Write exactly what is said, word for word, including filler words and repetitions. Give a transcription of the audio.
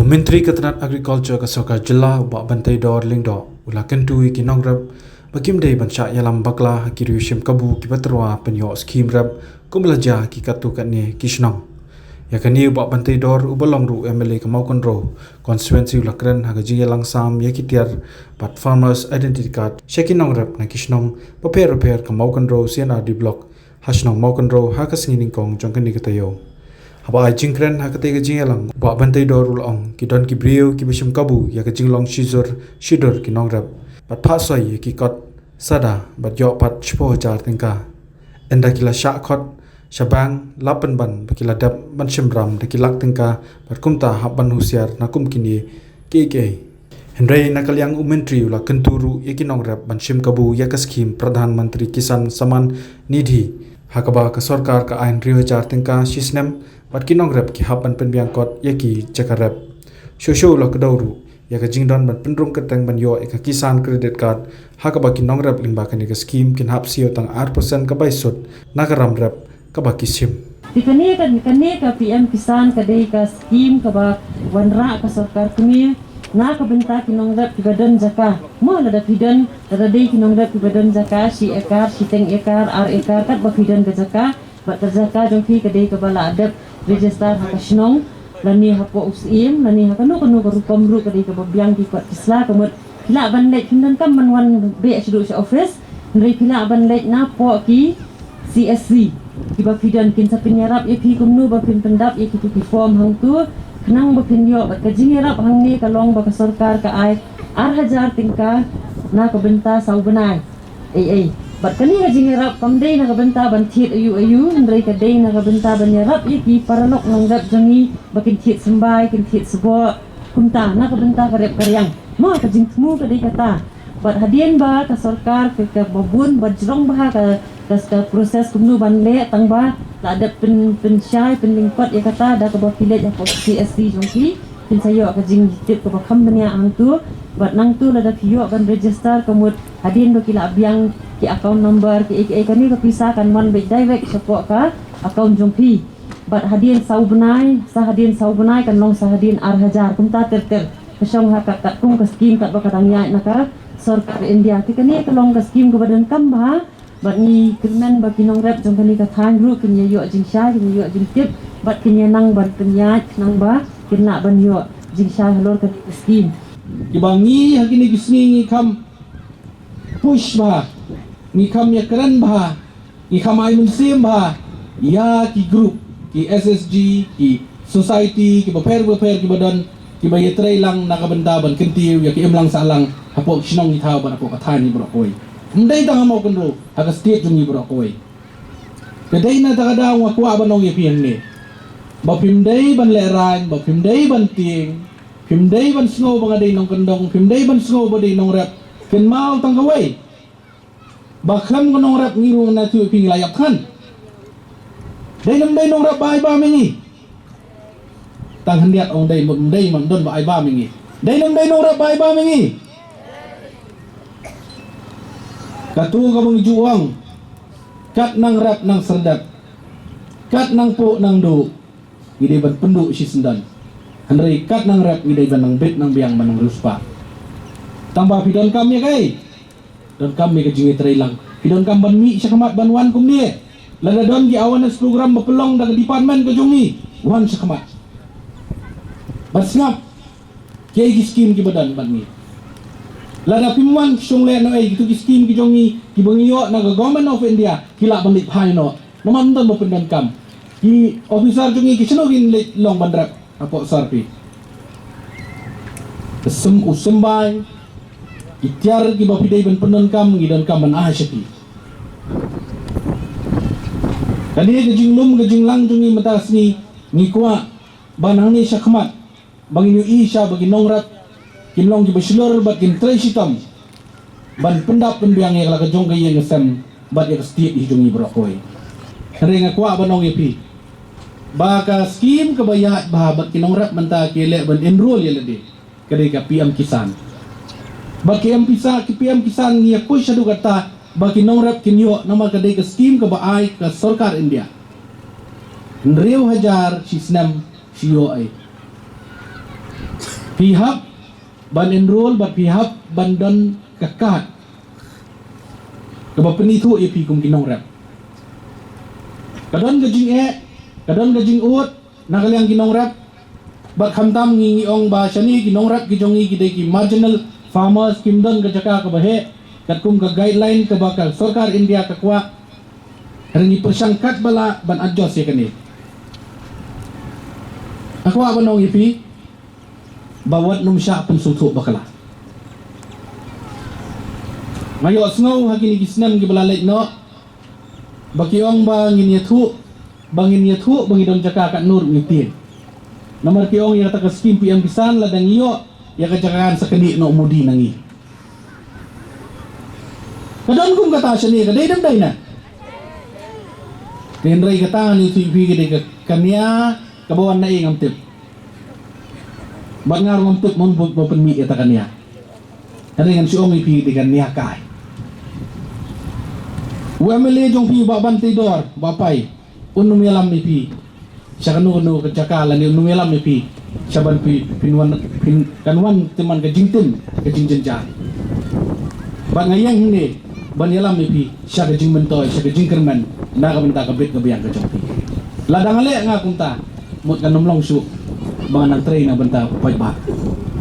U Myntri ka tnat Agriculture ka Sorkar Jylla, u Bah Banteidor Lyngdoh, u la kyntu ïa ki nongrep ba kim dei ban shah ïalam bakla ha ki riew shim kabu kiba tyrwa pynïoh skhim rep kumba la jia ha ki katto katne ki shnong. Ïa kane u Bah Banteidor, uba long ruh u M L A ka Mawkynrew Constituency, u la kren ha ka jingïalang sam ïa ki tiar bad Farmers Identity Card sha ki nongrep na ki shnong bapher bapher ka Mawkynrew C and R D Block ha shnong Mawkynrew ha ka sngi Nyngkong jong kane ka taïew. Haba ai jingkren ha katei ka jingïalang, u Bah Banteidor u la ong, ki don ki briew kiba shim kabu ïa ka jinglong shijur shidur ki nongrep bad phah soi ïa ki kot sada bad ïoh pat shiphew hajar tyngka. Ynda ki la shah khot sha bank, la pynban ba ki la dep ban shim ram da ki lak tyngka bad kumta hap ban husiar na kum kine kiei kiei. Hynrei na ka liang u Myntri u la kyntu ruh ïa ki nongrep ban shim kabu ïa ka skhim Pradhan Mantri Kisan Samman Nidhi, ha kaba ka sorkar ka ai hynriew hajar tyngka shi snem bad ki nongrep ki hap ban pynbiang kot ïa ki jaka rep. Shuh shuh u la kdew ruh ïa ka jingdon ban pynrung kyrteng ban ïoh ïa ka Kisan Credit Card, ha kaba ki nongrep lyngba kane ka skhim kin hap siew tang ar percent ka bai sut na ka ram rep kaba ki shim. Te kane ka, kane ka P M Kisan ka dei ka skhim kaba wanrah ka sorkar kmie na ka bynta ki nongrep kiba don jaka. Mo lada phi don, lada dei ki nongrep kiba don jaka shi ekar, shiteng ekar, ar ekar, katba phi don ka jaka, bad ka jaka jong phi ka dei kaba la dep register ha ka shnong, lane hapoh u syiem, lane ha kano kano ka rukom ruh ka dei kaba biang ki kot ki sla. Ka mut phi lah ban leit, phim donkam ban wan beh shaduh sha office, hynrei phi lah ban leit napoh ki C S C kiba phi don, kin sa pynïarap ïa phi kumno ba phin pyndap ïa kitu ki form hangtu, khnang ba phin ïoh. Bad ka jingïarap hangne ka long ba ka sorkar ka ai ar hajar tyngka na ka bynta saw bnai. Ei ei. Bad kane ka jingïarap kam dei na ka bynta ban thied aïu aïu, hynrei ka dei na ka bynta ban ïarap ïa ki paralok nongrep jong ngi ba kin thied symbai, kin thied sboh, kumta na ka bynta ka rep ka riang. Mo ka jingthmu ka dei kata. Bad hadien ba ka sorkar ka, kaba bun, bad jrong bha ka, ka, ka process kumno ban leh, tang ba la dep pyn, pynshai, pynlyngkot ïa kata da kaba phi leit hapoh C S C jong phi, phin sa ïoh ka jingtip kaba kham bniah hangtu. Bad nangtu lada phi ïoh ban register, ka mut hadien ba ki la biang ki account number, ki ei ki ei, kane ka pisa kan wan beit direct shapoh ka account jong phi. Bad hadien saw bnai, sa hadien saw bnai kan long sa hadien ar hajar, kumta ter ter. Ka shong ha ka, katkum ka skhim katba ka dang ïaid na ka sorkar India. Te kane ka long ka skhim kaba donkam bha. Bad ngi kyrmen ba ki nongrep jong kane ka thaiñ ruh kin ïa ïoh jingshai, kin ïa ïoh jingtip, bad kin ïa nang ban pynïaid, nang ba kin lah ban ïoh jingshai halor kane ka skhim. Kiba ngi ha kine ki sngi ngi kham push bha, ngi kham ïa kren bha, ngi kham ai mynsiem bha ïa ki group, ki S S G, ki society, ki bapher bapher kiba don, kiba ïatrei lang na ka bynta ban kyntiew ïa ki imlang sahlang hapoh ki shnong ki thaw bad hapoh ka thaiñ ngi baroh kawei. Ym dei tang ha Mawkynrew, ha ka state jong ngi baroh kawei. Ka dei na kata ka daw nga kwah ban ong ïa phi hangne ba phim dei ban lehraiñ, ba phim dei ban tieng, phim dei ban sngew ba nga dei nongkyndong, phim dei ban sngew ba dei nongrep. Kynmaw tang kawei, ba khlem ka nongrep ngi ruh, nga tip phi, ngi la ïap than. Dei ne ym dei nongrep ba ai bam ïa ngi? Tang khyndiat ong dei, ym dei, ym don ba ai bam ïa ngi. Dei ne ym dei nongrep ba ai bam ïa ngi? Katu kaba ngi ju ong, kat nang rep nang serdep, kat nang puh nang duh, ngi dei ban pynduh shisyndon. Hynrei kat nang rep ngi dei ban nang bit nang biang ban nang riewspah. Tang ba phi donkam ïa kaei? Donkam ïa ka jingïatreilang. Phi donkam ban mih shakhmat ban wan kumne. Lada don ki awareness program ba pynlong da ka department ka jong ngi, wan shakhmat. Ban sngap kiei ki skim kiba don bad ngi. Lada phim wan shong leh noh, eh, kitu ki skim ki jong ngi kiba ngi ïoh na ka Government of India ki lah ban leit phai noh. Namar ym don ba pyndonkam. Ki officer jong ngi ki shano kin leit long ban rep hapoh sar phi? Ka sym, u symbai, ki tiar kiba phi dei ban pyndonkam, ngi donkam ban ai sha ki. Kane ka jinglum ka jinglang jong ngi mynta ka sngi, ngi kwah ba nangne shakhmat ba ngin ïohi sha ba ki nongrep kin long kiba shlur bad kin trei shitom ban pyndap pynbiang ïa ka la ka jong ka ïing ka sem bad ïa ka state hi jong ngi baroh kawei. Hynrei nga kwah ban ong ïa phi ba ka skim kaba ïaid bha bad ki nongrep mynta ki leh ban enroll ïa lade, ka dei ka P M Kisan. Bad ki M P sa, ki P M Kisan ngi ïa push haduh katta ba ki nongrep kin ïoh, namar ka dei ka skim kaba ai ka sorkar India. Hynriew hajar shi snem shi ïoh ei. Phi hap ban enroll bad phi hap ban don ka kad kaba pynithuh ïa phi kum ki nongrep. Ka don ka jingeh, ka don ka jingud na ka liang ki nongrep. Bad khamtam ngi ngi ong ba shane ki nongrep ki jong ngi ki dei ki marginal farmers, kim don ka jaka kaba heh katkum ka guideline kaba ka sorkar India ka kwah. Hynrei ngi pyrshang katba lah ban adjust ïa kane. Nga kwah ban ong ïa phi ba wat nym shah pynsngewthuh bakla. Nga ïohsngew ha kine ki snem kiba la leit noh ba ki ong ba ngin ïathuh, ba ngin ïathuh ba ngi don jaka katno ruh ngi tieng. Namar ki ong ïa kata ka skim P M Kisan, lada ngi ïoh ïa ka jaka kan sa knieh noh Modi na ngi. Ka don kum kata shane, ka dei dem dei na. Hynrei kata ngan ïathuh ïa phi, ka dei ka, ka nia kaba wan na ei ngam tip. Bad nga ruh ngam tip mon ba pynmih ïa kata ka nia. Hynrei ngan shu ong ïa phi, ka dei ka nia kai. U M L A jong phi Bah Banteidor Bah Pai, un nym ïalam ïa phi sha kano kano ka jaka, lane un nym ïalam ïa phi sha ban phi, phin wan, phin, kan wan tymmen ka jingtim, ka jingjynjar. Bad nga ïeng hangne ban ïalam ïa phi sha ka jingmyntoi, sha ka jingkyrmen na ka bynta ka bit ka biang ka jong phi. Lada nga leh nga kumta, mut kan ym long shuh ba ngan nang trei na bynta u paidbah.